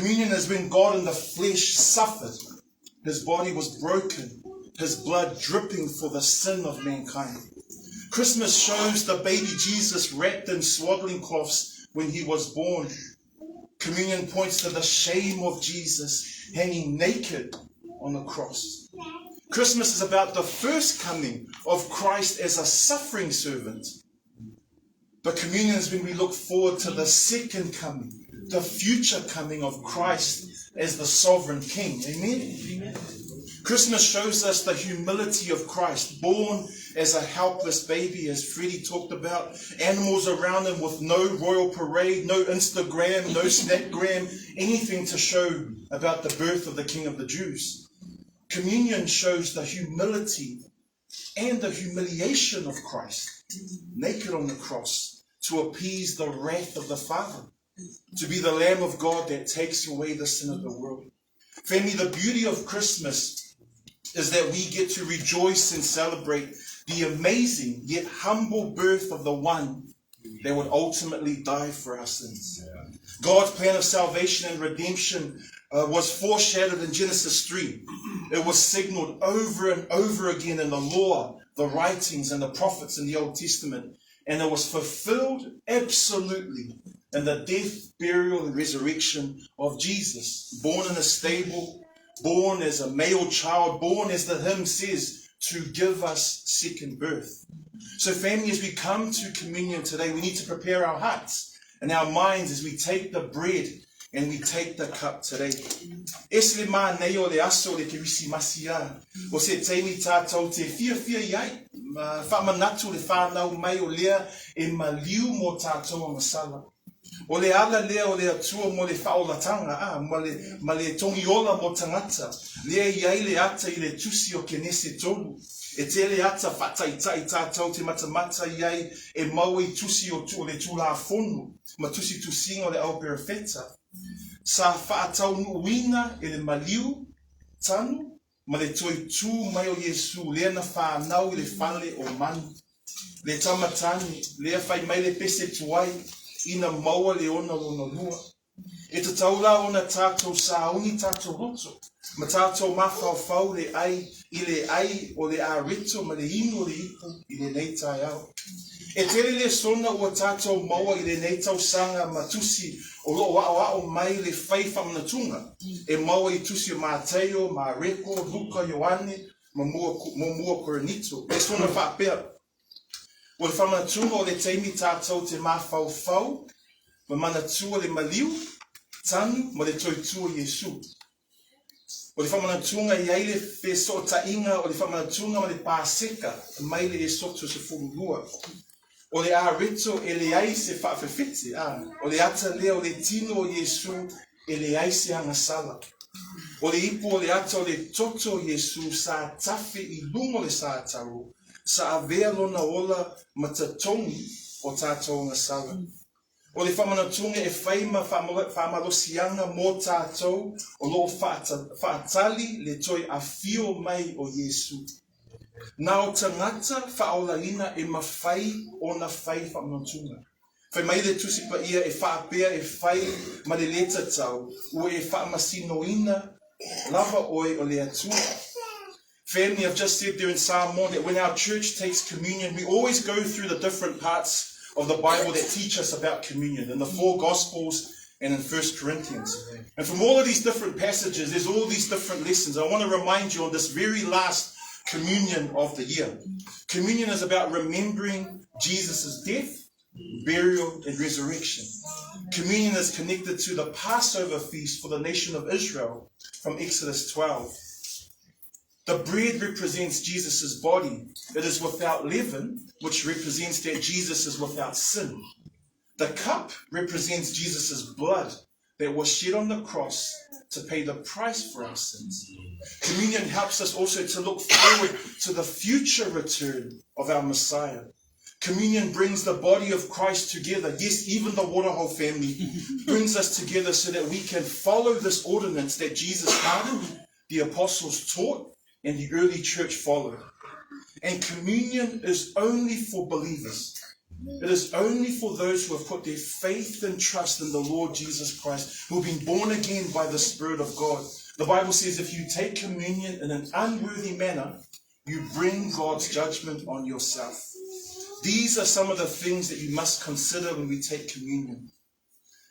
Communion is when God in the flesh suffered. His body was broken, his blood dripping for the sin of mankind. Christmas shows the baby Jesus wrapped in swaddling cloths when he was born. Communion points to the shame of Jesus hanging naked on the cross. Christmas is about the first coming of Christ as a suffering servant. But communion is when we look forward to the second coming, the future coming of Christ as the sovereign King. Amen? Amen. Christmas shows us the humility of Christ, born as a helpless baby, as Freddie talked about, animals around him with no royal parade, no Instagram, no Snapgram, anything to show about the birth of the King of the Jews. Communion shows the humility and the humiliation of Christ, naked on the cross, to appease the wrath of the Father, to be the Lamb of God that takes away the sin of the world. Family, the beauty of Christmas is that we get to rejoice and celebrate the amazing yet humble birth of the one that would ultimately die for our sins. God's plan of salvation and redemption uh, was foreshadowed in Genesis 3. It was signaled over and over again in the law, the writings, and the prophets in the Old Testament. And it was fulfilled absolutely in the death, burial, and resurrection of Jesus, born in a stable, born as a male child, born, as the hymn says, to give us second birth. So, family, as we come to communion today, we need to prepare our hearts and our minds as we take the bread and we take the cup today. E se le mānei o le aso o le Kerisimasi a, o se taimi tātou te whiawhia i ai, ma whaamanatu le whānau mai o lea e maliu mō tātou a Masala. O le ala lea o le Atua mo le whaolatanga, a, ma le, ma le tongiola mo tangata, lea i ai le ata i le tusi o Kenese tolu. E tele ata whaataitai tātou te matamata i ai e mau i tusi o, o le Tulafono ma tusitusiga o le au perofeta, sa faataunuuina e le maliu, tanu, ma le toe tū mai o Iesū lea na whānau i le fale o manu. Le tama tane, lea whai mai le pese tuai, ina maua le ona lona lua. E tatau la ona tātou sāuni tātou roto, ma tātou māwhaowhao le ai i le ai o le āreto ma le inu o le ipu i lenei taeao. E tele le sona ua tātou maua i lenei tausaga ma tusi o loo aʻoaʻo mai le fai faamanatuga e maua i tusi o Mataio, Mareko, Luka, Ioane ma mua, mo mua Korinito. E sona faapea, O le faamanatuga o le taimi tātou te māwhaowhao ma manatua le maliu, tanu ma le toitū o Iesu. O le faamanatuga i ai le fesootaiga o le faamanatuga ma le Paseka mai le Esoto 12. O le areto e leai se faafefete, a, o le ata lea o le tino o Iesu e leai se agasala. O le ipu o le ata o le toto o Iesu sa tafe i luga o le sataro, sa avea lona ola ma tatogi o tātou agasala. O le faamanatuga e fai ma faamalosiaga mo tātou o loo faatali le toe afio mai o Iesu. Na o tagata faaolaina e mafai ona fai faamanatuga. Fai mai le Tusi Paia e faapea e fai ma le lē tatau, ua e faamasinoina lava oe o le Atua. Family, I've just said there in Samoan that when our church takes communion, we always go through the different parts of the Bible that teach us about communion in the four Gospels and in First Corinthians. And from all of these different passages, there's all these different lessons. I want to remind you on this very last communion of the year. Communion is about remembering Jesus' death, burial, and resurrection. Communion is connected to the Passover feast for the nation of Israel from Exodus 12. The bread represents Jesus' body. It is without leaven, which represents that Jesus is without sin. The cup represents Jesus' blood that was shed on the cross to pay the price for our sins. Communion helps us also to look forward to the future return of our Messiah. Communion brings the body of Christ together. Yes, even the Waterhole family brings us together so that we can follow this ordinance that Jesus started, the apostles taught, and the early church followed. And communion is only for believers. It is only for those who have put their faith and trust in the Lord Jesus Christ, who have been born again by the Spirit of God. The Bible says if you take communion in an unworthy manner, you bring God's judgment on yourself. These are some of the things that you must consider when we take communion.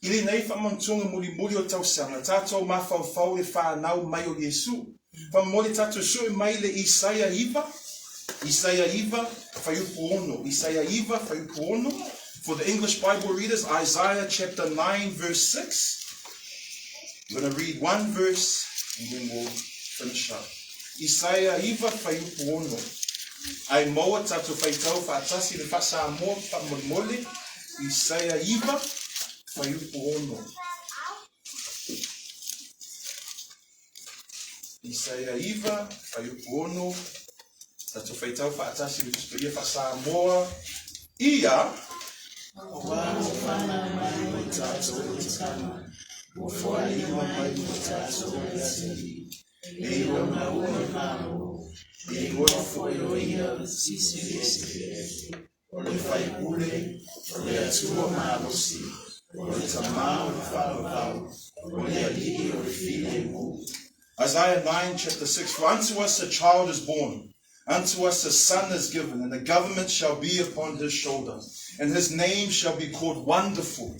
I lenei faamantuga mulimuli o tausaga, tatou mafaufau le whanau mai o Iesu. Faamolemole tatou sue mai le Isaia iva, Isaia iva, fuaiupu ono, Isaia iva, fuaiupu ono. For the English Bible readers, Isaiah chapter 9 verse 6. We're going to read one verse and then we'll finish up. Isaia iva, fuaiupu ono. Ai maua tatou faitau faatasi le faa-Samoa faamolemole, Isaia iva, fuaiupu ono. Isaia iva, fuaiupu ono, tatou faitau faatasi le Tusi Paia faa-Samoa, Ia, Aua ua whanau mai mo tatou le tama, ua foaiina mai mo tatou le atalii, e i lona ua le Malo, e igoa foi o ia o le Silisili Ese, o le Faipule, o le Atua Malosi, o le Tamā o le Faavavau, o le Alii o le Filemu. Isaiah 9 chapter 6, For unto us a child is born, unto us a son is given, and the government shall be upon his shoulder, and his name shall be called Wonderful,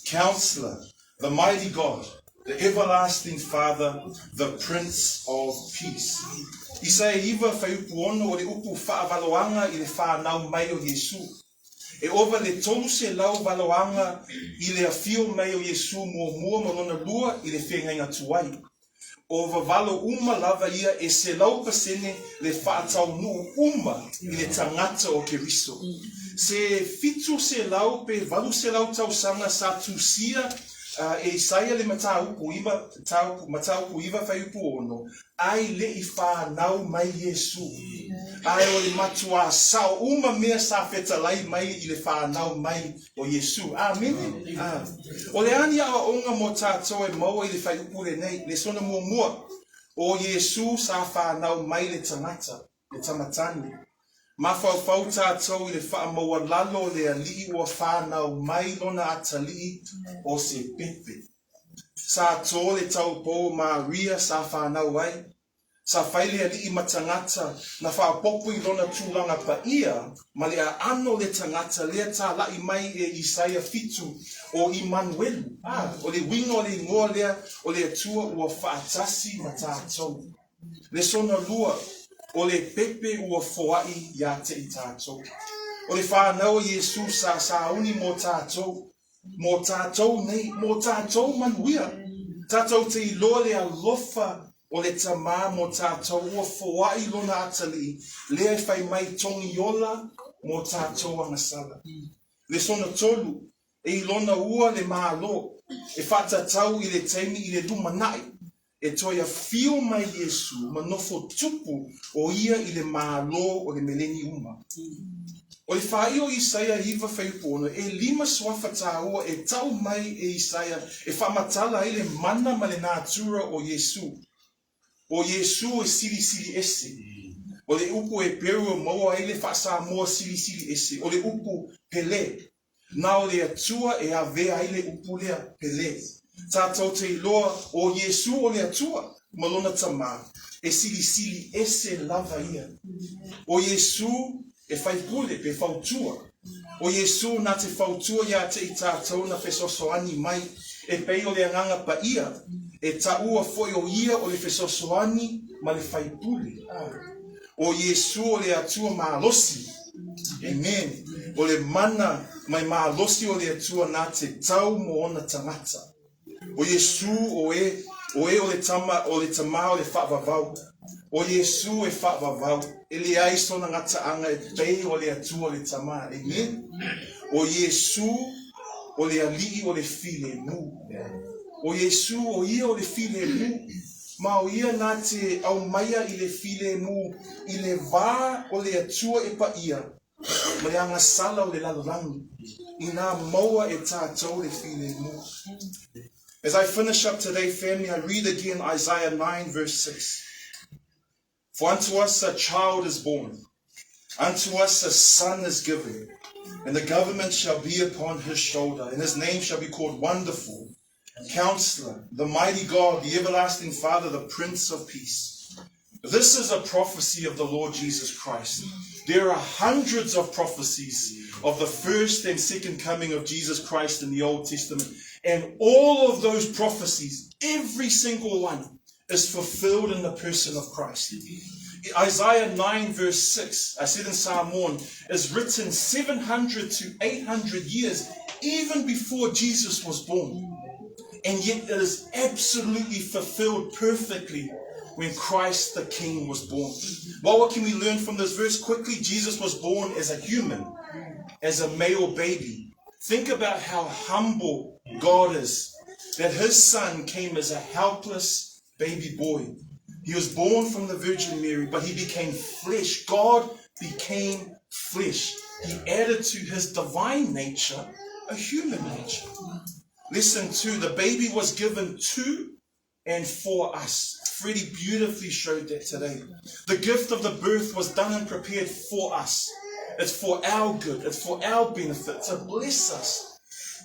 Counselor, the Mighty God, the Everlasting Father, the Prince of Peace. Isaia iva fuaiupu ono o le upu faavaloaga i le fanau mai o Iesu. E ova le 300 valoaga i le afio mai o Iesu muamua ma lona lua i le feagaiga tuai. O vavalo uma lava ia e 100% le faataunuu uma i le tagata o Keriso. Se 700 pe 800 tausaga sa tusia e Isaia le mataupu iva, mataupu iva fuaiupu ono, ai le i fanau mai Iesu. Ae o le matuā sao uma mea sa fetalai mai i le fanau mai o Iesu. Amene. A. O le a ni aoaoga mo tatou e maua i le fuaiupu lenei, lesona muamua, o Iesu sa fanau mai le tagata, le tama tane. Mafaufau tatou i le faamaualalo o le Alii ua fanau mai lona atalii o se pepe. Sa to le taupou o Maria sa fanau ai. Sa fai le Alii ma tagata na faaopoopo i lona tulaga paia ma le aano o le tagata lea tala'i mai e Isaia fitu o Imanuelu. A, o le uiga o le igoa lea o le Atua ua faatasi ma tatou. Lesona lua, o le pepe ua foa'i ia te i tatou. O le fanau o Iesu sa sauni mo tatou, mo tatou nei, mo tatou manuia. Tatou te iloa le alofa o le Tamā mo tatou ua foa'i lona atalii lea e fai mai togi ola mo tatou agasala. Lesona tolu, e i lona ua le Malo e faatatau i le taimi i le lumana'i e toe afio mai Iesu ma nofo tupu o ia i le Malo o le Meleniuma. O le faaiu o Isaia iva fuaiupu ono, e lima suafa taua e tau mai e Isaia e faamatala ai le mana ma le natura o Iesu. O Iesu e silisili ese. O le upu Heperu e maua ai le faa-Samoa silisili ese, o le upu pele. Na o le Atua e avea ai le upu lea, Pele. Tatou te iloa o Iesu o le Atua ma lona Tamā, e silisili ese lava ia. O Iesu e faipule pe fautua. O Iesu na te fautua ia te i tatou na fesoasoani mai e pei o le Agaga Paia, e taua foi o ia o le fesoasoani ma le faipule. O Iesu o le Atua malosi. Amen. O le mana mai malosi o le Atua na te tau mo ona tagata. O Iesu o e, o e o le tama, o le Tamā o le faavavau. O Iesu e faavavau, e leai sona gataaga e pei o le Atua le Tamā. Amen. O Iesu o le Alii o le filemu. O Iesu o ia o le filemu. Ma o ia na te aumaia i le filemu i le va o le Atua e paia ma le agasala o le lalolagi, inā maua e tatou le filemu. As I finish up today, family, I read again Isaiah 9 verse 6. For unto us a child is born, Unto us a son is given, and the government shall be upon his shoulder, and his name shall be called Wonderful, Counselor, the Mighty God, the Everlasting Father, the Prince of Peace. This is a prophecy of the Lord Jesus Christ. There are hundreds of prophecies of the first and second coming of Jesus Christ in the Old Testament. And all of those prophecies, every single one, is fulfilled in the person of Christ. Isaiah 9 verse 6, I said in Samoan, is written 700 to 800 years even before Jesus was born. And yet it is absolutely fulfilled perfectly when Christ the King was born. Well, what can we learn from this verse? Quickly, Jesus was born as a human, as a male baby. Think about how humble God is, that his son came as a helpless baby boy. He was born from the Virgin Mary, but he became flesh. God became flesh. He added to his divine nature a human nature. Listen to the baby was given to and for us. Freddie beautifully showed that today. The gift of the birth was done and prepared for us. It's for our good. It's for our benefit, to bless us.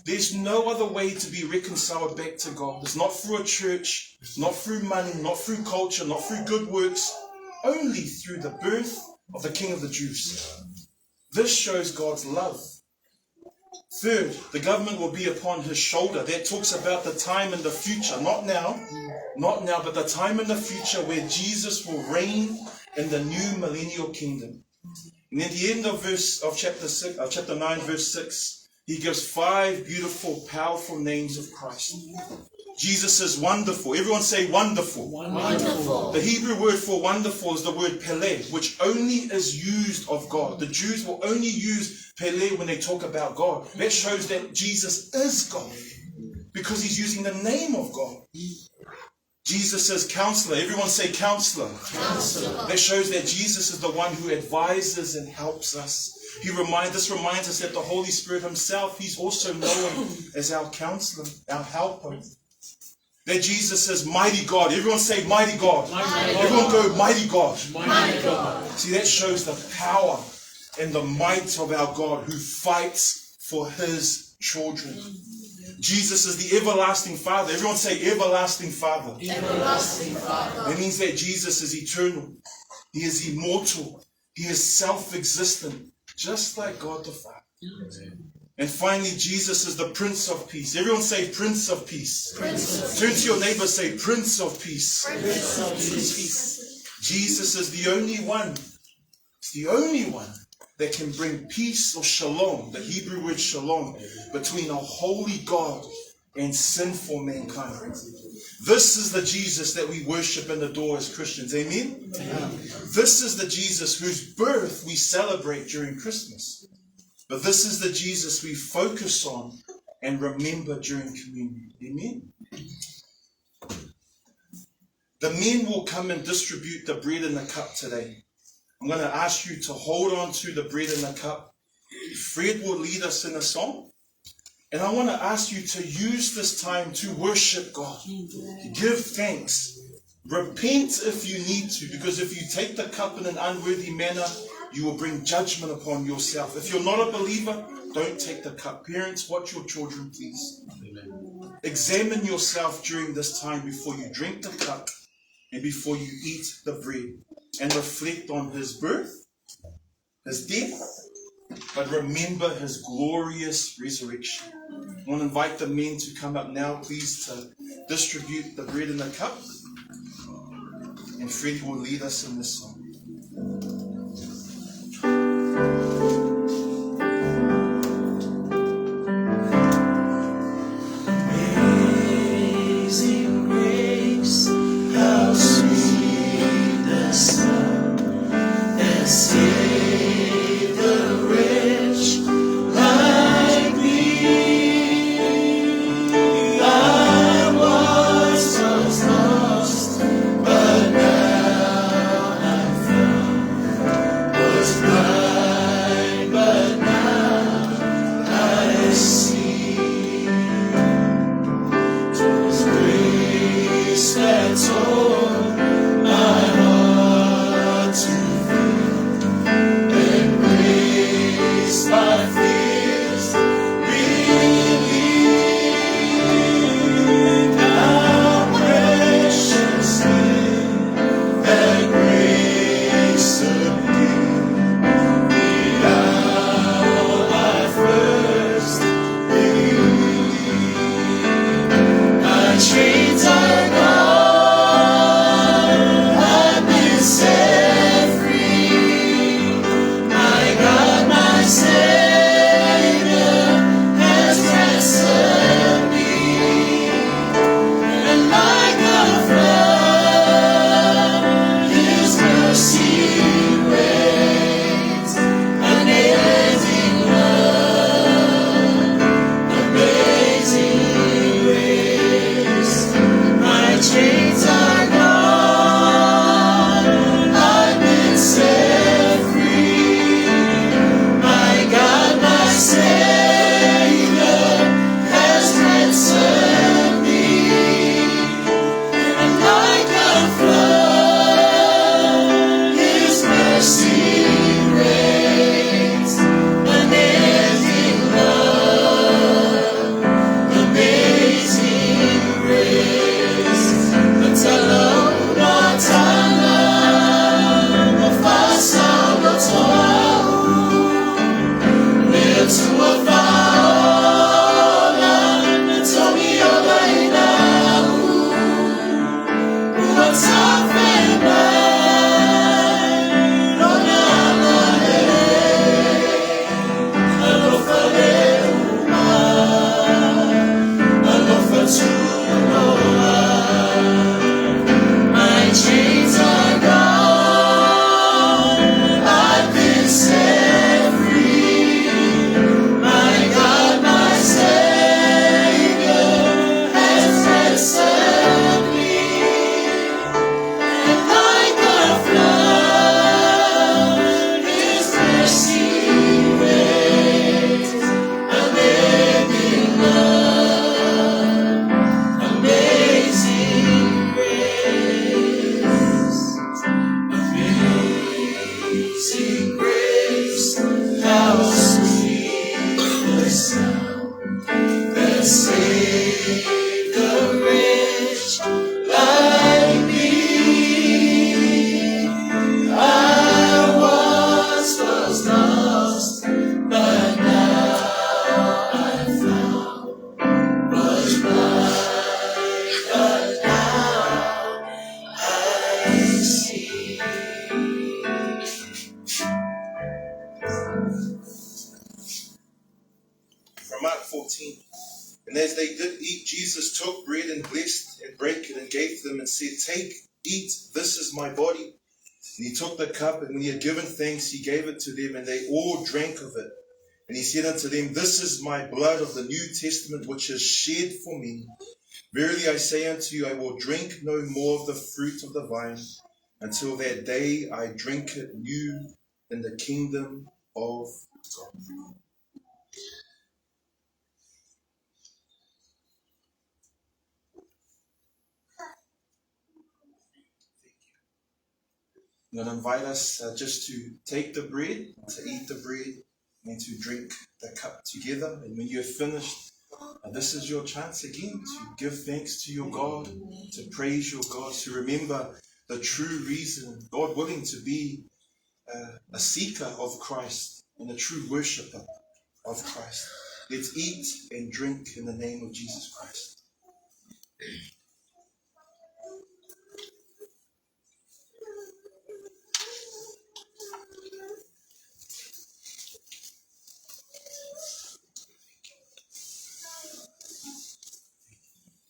There's no other way to be reconciled back to God. It's not through a church, not through money, not through culture, not through good works, only through the birth of the King of the Jews. This shows God's love. Third, the government will be upon his shoulder. That talks about the time in the future. Not now, not now, but the time in the future where Jesus will reign in the new millennial kingdom. And at the end of verse of chapter 6, of chapter 9, verse 6, he gives 5 beautiful, powerful names of Christ. Jesus is wonderful. Everyone say wonderful. Wonderful. The Hebrew word for wonderful is the word Pele, which only is used of God. The Jews will only use Pele when they talk about God. That shows that Jesus is God because he's using the name of God. Jesus is counselor. Everyone say counselor. Counselor. That shows that Jesus is the one who advises and helps us. This reminds us that the Holy Spirit himself, he's also known as our counselor, our helper. That Jesus is mighty God. Everyone say mighty God. Mighty God. Everyone go mighty God. Mighty God. See, that shows the power and the might of our God who fights for his children. Jesus is the everlasting Father. Everyone say everlasting Father. Everlasting Father. That means that Jesus is eternal. He is immortal. He is self-existent, just like God the Father. And finally, Jesus is the Prince of Peace. Everyone say Prince of Peace. Prince of Turn to your neighbor, say Prince of Peace. Prince of Peace. Jesus is the only one. It's the only one that can bring peace or shalom, the Hebrew word shalom, between a holy God and sinful mankind. This is the Jesus that we worship and adore as Christians. Amen? Amen. This is the Jesus whose birth we celebrate during Christmas. But this is the Jesus we focus on and remember during communion. Amen? The men will come and distribute the bread and the cup today. I'm going to ask you to hold on to the bread and the cup. Fred will lead us in a song. And I want to ask you to use this time to worship God. Give thanks. Repent if you need to, because if you take the cup in an unworthy manner, you will bring judgment upon yourself. If you're not a believer, don't take the cup. Parents, watch your children, please. Amen. Examine yourself during this time before you drink the cup and before you eat the bread, and reflect on his birth, his death, but remember his glorious resurrection. I want to invite the men to come up now, please, to distribute the bread and the cup. And Freddie will lead us in this song. Amazing grace, how sweet the sound that saved a wretch like me. I once was lost, but now I'm found. And as they did eat, Jesus took bread and blessed and brake it and gave them and said, Take, eat, this is my body. And he took the cup, and when he had given thanks, he gave it to them, and they all drank of it. And he said unto them, This is my blood of the New Testament, which is shed for many. Verily I say unto you, I will drink no more of the fruit of the vine until that day I drink it new in the kingdom of God. I'm going to invite us just to take the bread, to eat the bread, and to drink the cup together. And when you're finished, this is your chance again to give thanks to your God, to praise your God, to remember the true reason, God willing, to be a seeker of Christ and a true worshipper of Christ. Let's eat and drink in the name of Jesus Christ.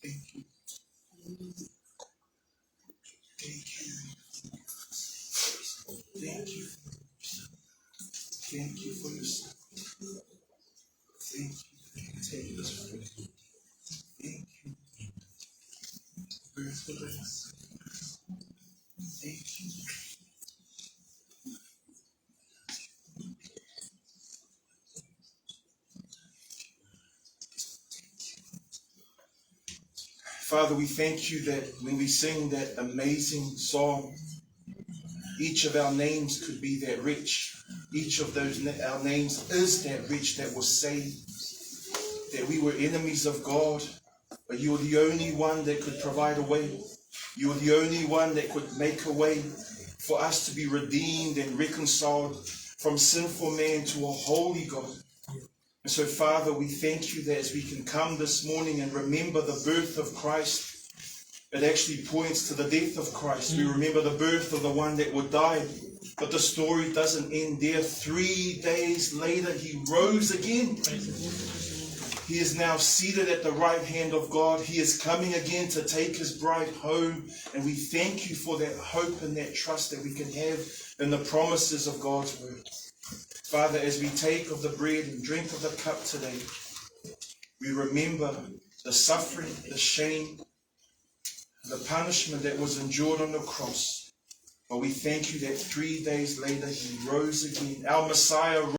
Thank you. Thank you. Thank you. Thank you for your son. Thank you. Take this fruit. Thank you. Birth of us. Thank you. Father, we thank you that when we sing that amazing song, each of our names could be that rich. Each of those our names is that rich that was saved, that we were enemies of God, but you were the only one that could provide a way. You were the only one that could make a way for us to be redeemed and reconciled from sinful man to a holy God. And so, Father, we thank you that as we can come this morning and remember the birth of Christ, it actually points to the death of Christ. We remember the birth of the one that would die, but the story doesn't end there. 3 days later, he rose again. He is now seated at the right hand of God. He is coming again to take his bride home. And we thank you for that hope and that trust that we can have in the promises of God's word. Father, as we take of the bread and drink of the cup today, we remember the suffering, the shame, the punishment that was endured on the cross. But we thank you that 3 days later he rose again. Our Messiah